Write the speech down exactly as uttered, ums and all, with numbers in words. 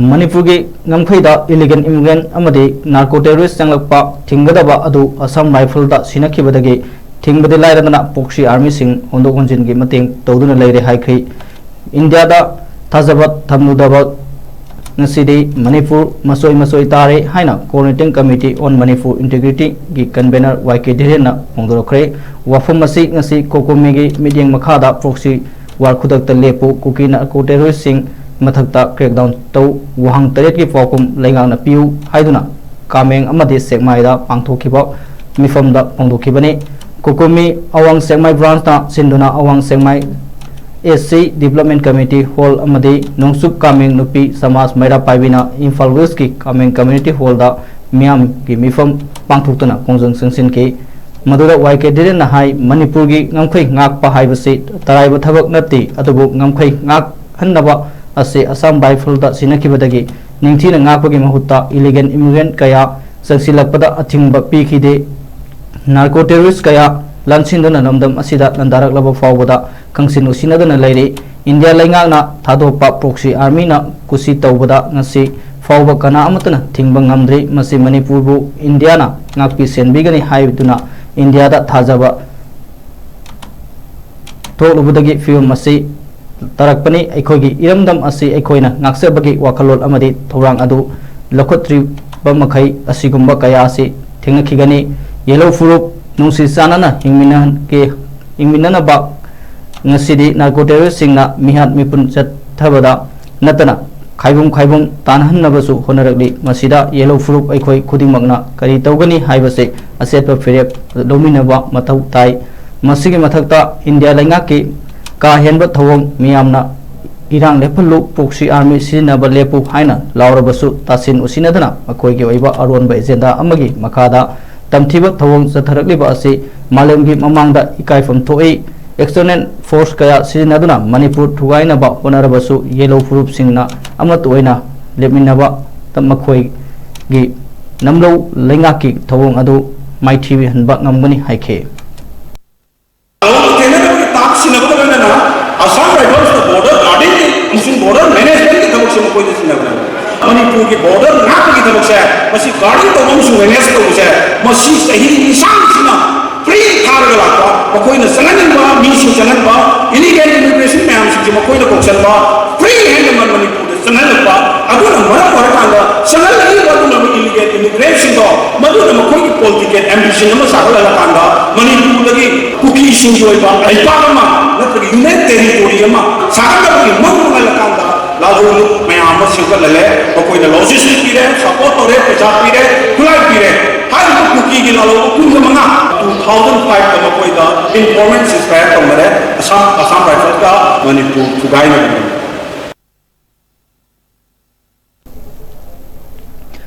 ꯃꯅꯤꯄꯨꯔꯒꯤ ꯉꯝꯈꯩꯗ ꯏꯂꯤꯒꯦꯜ ꯏꯃꯤꯒ꯭ꯔꯦꯟ ꯑꯃꯗꯤ narco terrorist ꯆꯪꯂꯛꯄ ꯊꯤꯡꯒꯗꯕ ꯑꯗꯨ ꯑꯁꯥꯝ ꯔꯥꯏꯐꯜꯗ ꯁꯤꯟꯅꯈꯤꯕꯗꯒꯤ ꯊꯤꯡꯕꯗꯤ ꯂꯥꯏꯔꯗꯅ ꯄ꯭ꯔꯣꯛꯁꯤ ꯑꯥꯔꯃꯤꯁꯤꯡ ꯍꯣꯟꯗꯣꯛ ꯍꯣꯟꯖꯤꯟꯒꯤ ꯃꯇꯦꯡ ꯇꯧꯗꯨꯅ ꯂꯩꯔꯦ ꯍꯥꯏꯈ꯭ꯔꯤ꯫ ꯏꯟꯗꯤꯌꯥꯗ ꯊꯥꯖꯕ ꯊꯝꯂꯨꯗꯕ ꯉꯁꯤꯗꯤ ꯃꯅꯤꯄꯨꯔ ꯃꯆꯣꯏ ꯃꯆꯣꯏ ꯇꯥꯔꯦ ꯍꯥꯏꯅ Coordinating Committee on Manipur Integrityꯒꯤ convener ꯋꯥꯏ ꯀꯦ ꯙꯤꯔꯦꯟꯅ ꯐꯣꯡꯗꯣꯔꯛꯈ꯭ꯔꯦ꯫ ꯋꯥꯐꯝ ꯑꯁꯤ ꯉꯁꯤ ꯀꯣꯀꯣꯃꯤꯒꯤ ꯃꯤꯠꯌꯦꯡ ꯃꯈꯥꯗ ꯄ꯭ꯔꯣꯛꯁꯤ ꯋꯥꯔ ꯈꯨꯗꯛꯇ ꯂꯦꯞꯄꯨ, ꯀꯨꯀꯤ ꯅꯥꯔꯀꯣ ꯇꯦꯔꯣꯔꯤꯁꯁꯤꯡ ꯃꯊꯛꯇ crackdown ꯇꯧ, ꯋꯥꯍꯪ ꯇꯔꯦꯠꯀꯤ ꯄꯥꯎꯈꯨꯝ ꯂꯩꯉꯥꯛꯅ ꯄꯤꯌꯨ ꯍꯥꯏꯗꯨꯅ ꯀꯥꯃꯦꯡ ꯑꯃꯗꯤ ꯁꯦꯛꯃꯥꯏꯗ ꯄꯥꯡꯊꯣꯛꯈꯤꯕ ꯃꯤꯐꯝꯗ ꯐꯣꯡꯗꯣꯛꯈꯤꯕꯅꯤ꯫ ꯀꯣꯀꯣꯃꯤ ꯑꯋꯥꯡ ꯁꯦꯛꯃꯥꯏ ꯕ꯭ꯔꯥꯟꯁꯅ ꯁꯤꯟꯗꯨꯅ ꯑꯋꯥꯡ ꯁꯦꯛꯃꯥꯏ S C Development Committee Hall ꯑꯃꯗꯤ ꯅꯣꯡꯆꯨꯞ ꯀꯥꯃꯦꯡ ꯅꯨꯄꯤ ꯁꯃꯥꯖ ꯃꯩꯔꯥ ꯄꯥꯏꯕꯤꯅ ꯏꯝꯐꯥꯜ ꯋꯦꯁꯀꯤ ꯀꯥꯃꯦꯡ Community Hallꯗ ꯃꯤꯌꯥꯝꯒꯤ ꯃꯤꯐꯝ ꯄꯥꯡꯊꯣꯛꯇꯨꯅ ꯈꯣꯡꯖꯪ ꯆꯪꯁꯤꯟꯈꯤ꯫ ꯃꯗꯨꯗ ꯋꯥꯏ ꯀꯦ ꯙꯤꯔꯦꯟꯅ ꯍꯥꯏ, ꯃꯅꯤꯄꯨꯔꯒꯤ ꯉꯝꯈꯩ ꯉꯥꯛꯄ ꯍꯥꯏꯕꯁꯤ ꯇꯔꯥꯏꯕ ꯊꯕꯛ ꯅꯠꯇꯦ, ꯑꯗꯨꯕꯨ ꯉꯝꯈꯩ ꯉꯥꯛꯍꯟꯅꯕ ꯑꯁꯤ ꯑꯁꯥꯝ ꯔꯥꯏꯐꯜꯗ ꯁꯤꯟꯅꯈꯤꯕꯗꯒꯤ ꯅꯤꯡꯊꯤꯅ ꯉꯥꯛꯄꯒꯤ ꯃꯍꯨꯠꯇ ꯏꯂꯤꯒꯦꯜ ꯏꯃꯤꯒ꯭ꯔꯦꯟ ꯀꯌꯥ ꯆꯪꯁꯤꯜꯂꯛꯄꯗ ꯑꯊꯤꯡꯕ ꯄꯤꯈꯤꯗꯦ꯫ ꯅꯥꯔꯀꯣ ꯇꯦꯔꯣꯔꯤꯁ ꯀꯌꯥ ꯂꯥꯟꯁꯤꯟꯗꯨꯅ ꯂꯝꯗꯝ ꯑꯁꯤꯗ ꯂꯥꯟꯗꯥꯔꯛꯂꯕ ꯐꯥꯎꯕꯗ ꯈꯪꯁꯤꯟ ꯎꯁꯤꯟꯅꯗꯅ ꯂꯩꯔꯤ꯫ ꯏꯟꯗꯤꯌꯥ ꯂꯩꯉꯥꯛꯅ ꯊꯥꯗꯣꯛꯄ ꯄ꯭ꯔꯣꯛꯁꯤ ꯑꯥꯔꯃꯤꯅ ꯀꯨꯁꯤ ꯇꯧꯕꯗ ꯉꯁꯤ ꯐꯥꯎꯕ ꯀꯅꯥ ꯑꯃꯠꯇꯅ ꯊꯤꯡꯕ ꯉꯝꯗ꯭ꯔꯤ꯫ ꯃꯁꯤ ꯃꯅꯤꯄꯨꯔꯕꯨ ꯏꯟꯗꯤꯌꯥꯅ ꯉꯥꯛꯄꯤ ꯁꯦꯟꯕꯤꯒꯅꯤ ꯍꯥꯏꯗꯨꯅ ꯏꯟꯗꯤꯌꯥꯗ ꯊꯥꯖꯕ ꯊꯣꯛꯂꯨꯕꯗꯒꯤ ꯐꯤꯕꯝ ꯑꯁꯤ ꯇꯥꯔꯛꯄꯅꯤ꯫ ꯑꯩꯈꯣꯏꯒꯤ ꯏꯔꯝꯗꯝ ꯑꯁꯤ ꯑꯩꯈꯣꯏꯅ ꯉꯥꯛꯆꯕꯒꯤ ꯋꯥꯈꯜꯂꯣꯟ ꯑꯃꯗꯤ ꯊꯧꯔꯥꯡ ꯑꯗꯨ ꯂꯧꯈꯠꯇ꯭ꯔꯤꯕ ꯃꯈꯩ ꯑꯁꯤꯒꯨꯝꯕ ꯀꯌꯥ ꯑꯁꯤ ꯊꯦꯡꯅꯈꯤꯒꯅꯤ꯫ ꯌꯦꯜꯍꯧ ꯐꯨꯔꯨꯞ ꯅꯨꯡꯁꯤ ꯆꯥꯟꯅꯅ ꯍꯤꯡꯃꯤꯟꯅꯒꯦ, ꯍꯤꯡꯃꯤꯟꯅꯅꯕ ꯉꯁꯤꯗꯤ ꯅꯥꯔꯀꯣ ꯇꯦꯔꯣꯔꯤꯁꯁꯤꯡꯅ ꯃꯤꯍꯥꯠ ꯃꯤꯄꯨꯟ ꯆꯠꯊꯕꯗ ꯅꯠꯇꯅ ꯈꯥꯏꯕꯨꯝ ꯈꯥꯏꯕꯨꯝ ꯇꯥꯟꯅꯍꯟꯅꯕꯁꯨ ꯍꯣꯠꯅꯔꯛꯂꯤ꯫ ꯃꯁꯤꯗ ꯌꯦꯜꯍꯧ ꯐꯨꯔꯨꯞ ꯑꯩꯈꯣꯏ ꯈꯨꯗꯤꯡꯃꯛꯅ ꯀꯔꯤ ꯇꯧꯒꯅꯤ ꯍꯥꯏꯕꯁꯤ ꯑꯆꯦꯠꯄ ꯐꯤꯔꯦꯞ ꯂꯧꯃꯤꯟꯅꯕ ꯃꯊꯧ ꯇꯥꯏ꯫ ꯃꯁꯤꯒꯤ ꯃꯊꯛꯇ ꯏꯟꯗꯤꯌꯥ ꯂꯩꯉꯥꯛꯀꯤ ꯀꯥ ꯍꯦꯟꯕ ꯊꯧꯑꯣꯡ ꯃꯤꯌꯥꯝꯅ ꯏꯔꯥꯡ ꯂꯦꯞꯍꯜꯂꯨ, ꯄ꯭ꯔꯣꯛꯁꯤ ꯑꯥꯔꯃꯤ ꯁꯤꯖꯤꯟꯅꯕ ꯂꯦꯞꯄꯨ ꯍꯥꯏꯅ ꯂꯥꯎꯔꯕꯁꯨ ꯇꯥꯁꯤꯟ ꯎꯁꯤꯟꯅꯗꯅ ꯃꯈꯣꯏꯒꯤ ꯑꯣꯏꯕ ꯑꯔꯣꯟꯕ ꯑꯦꯖꯦꯟꯗꯥ ꯑꯃꯒꯤ ꯃꯈꯥꯗ ꯇꯝꯊꯤꯕ ꯊꯧꯑꯣꯡ ꯆꯠꯊꯔꯛꯂꯤꯕ ꯑꯁꯤ ꯃꯥꯂꯦꯝꯒꯤ ꯃꯃꯥꯡꯗ ꯏꯀꯥꯏꯐꯝ ꯊꯣꯛꯏ꯫ ꯑꯦꯛꯁꯇꯔꯅꯦꯜ ꯐꯣꯔꯁ ꯀꯌꯥ ꯁꯤꯖꯤꯟꯅꯗꯨꯅ ꯃꯅꯤꯄꯨꯔ ꯊꯨꯒꯥꯏꯅꯕ ꯍꯣꯠꯅꯔꯕꯁꯨ ꯌꯦꯜꯍꯧ ꯐꯨꯔꯨꯞꯁꯤꯡꯅ ꯑꯃꯠꯇ ꯑꯣꯏꯅ ꯂꯦꯞꯃꯤꯟꯅꯕ ꯃꯈꯣꯏꯒꯤ ꯅꯝꯂꯧ ꯂꯩꯉꯥꯛꯀꯤ ꯊꯧꯑꯣꯡ ꯑꯗꯨ ꯃꯥꯏꯊꯤꯍꯟꯕ ꯉꯝꯒꯅꯤ ꯍꯥꯏꯈꯤ꯫ ꯊꯦꯡꯅꯔꯤꯕ ꯇꯥꯛꯁꯤꯟꯅꯕꯒ ꯂꯣꯏꯅꯅ ꯑꯁꯥꯝ ꯔꯥꯏꯐꯜꯁꯅ ꯕꯣꯔꯗꯔ ꯒꯥꯔꯗꯤꯡꯒꯤ ꯑꯃꯁꯨꯡ ꯕꯣꯔꯗꯔ ꯃꯦꯅꯦꯖꯃꯦꯟꯠꯀꯤ ꯊꯕꯛ ꯃꯈꯣꯏꯗ ꯁꯤꯟꯅꯕꯅꯦꯕ꯫ ꯃꯅꯤꯄꯨꯔꯒꯤ ꯕꯣꯔꯗꯔ ꯉꯥꯛꯄꯒꯤ ꯊꯕꯛꯁꯦ, ꯃꯁꯤ ꯒꯥꯔꯗꯤꯡ ꯇꯧꯕ ꯑꯃꯁꯨꯡ ꯃꯦꯅꯦꯖ ꯇꯧꯕꯁꯦ, ꯃꯁꯤ ꯆꯍꯤ ꯂꯤꯁꯥꯡꯁꯤꯅ ꯐ꯭ꯔꯤ ꯊꯥꯔꯒ ꯂꯥꯛꯄ, ꯃꯈꯣꯏꯅ ꯆꯪꯍꯟꯅꯤꯡꯕ ꯃꯤꯁꯤꯡ ꯆꯪꯍꯟꯕ, ꯏꯂꯤꯒꯦꯜ ꯏꯃꯤꯒ꯭ꯔꯦꯁꯟ ꯃꯌꯥꯝꯁꯤꯡꯁꯦ ꯃꯈꯣꯏꯅ ꯀꯧꯁꯟꯕ, ꯐ꯭ꯔꯤ ꯍꯦꯟꯗ ꯃꯅꯤꯄꯨꯔꯗ ꯆꯪꯍꯜꯂꯛꯄ꯫ ꯑꯗꯨꯅ ꯃꯔꯝ ꯑꯣꯏꯔꯀꯥꯟꯗ ꯆꯪꯍꯜꯂꯛꯂꯤꯕ ꯑꯗꯨꯒꯨꯝꯂꯕ ꯏꯂꯤꯒꯦꯜ ꯏꯃꯤꯒ꯭ꯔꯦꯟꯁꯤꯡꯗꯣ, ꯃꯗꯨꯅ ꯃꯈꯣꯏꯒꯤ ꯄꯣꯂꯤꯇꯤꯀꯦꯜ ꯑꯦꯝꯕꯤꯁꯟ ꯑꯃ ꯁꯥꯒꯠꯍꯜꯂꯀꯥꯟꯗ, ꯃꯅꯤꯄꯨꯔꯗꯒꯤ ꯀꯨꯀꯤꯁꯤꯡꯒꯤ ꯑꯣꯏꯕ ꯂꯩꯕꯥꯛ ꯑꯃ ꯅꯠꯇ꯭ꯔꯒ ꯌꯨꯅꯤꯌꯟ ꯇꯦꯔꯤꯇꯣꯔꯤ ꯑꯃ ꯁꯥꯒꯠꯅꯕꯒꯤ ꯃꯪ ꯃꯪꯍꯜꯂꯀꯥꯟꯗ, ꯂꯥꯜꯍꯧꯂꯨꯞ ꯃꯌꯥꯝ ꯑꯃ ꯁꯦꯝꯒꯠꯍꯜꯂꯦ꯫ ꯃꯈꯣꯏꯅ ꯂꯣꯖꯤꯁꯇꯤꯛ ꯄꯤꯔꯦ, ꯁꯄꯣꯔꯠ ꯇꯧꯔꯦ, ꯄꯩꯁꯥ ꯄꯤꯔꯦ, ꯈꯨꯠꯂꯥꯏ ꯄꯤꯔꯦ꯫ ꯍꯥꯏꯔꯤꯕ ꯀꯨꯀꯤꯒꯤ ꯂꯥꯜꯍꯧꯂꯨꯞ ꯀꯨꯟꯒ ꯃꯉꯥ, two thousand five ꯇ ꯃꯈꯣꯏꯗ ꯏꯟꯐꯣꯔꯃꯦꯟ ꯁꯤꯁꯐꯥꯌꯔ ꯇꯧꯅꯔꯦ꯫ ꯑꯁꯥꯝ, ꯑꯁꯥꯝ ꯔꯥꯏꯐꯜꯁꯀ ꯃꯅꯤꯄꯨꯔ ꯊꯨꯒꯥꯏꯅꯕꯅꯤ꯫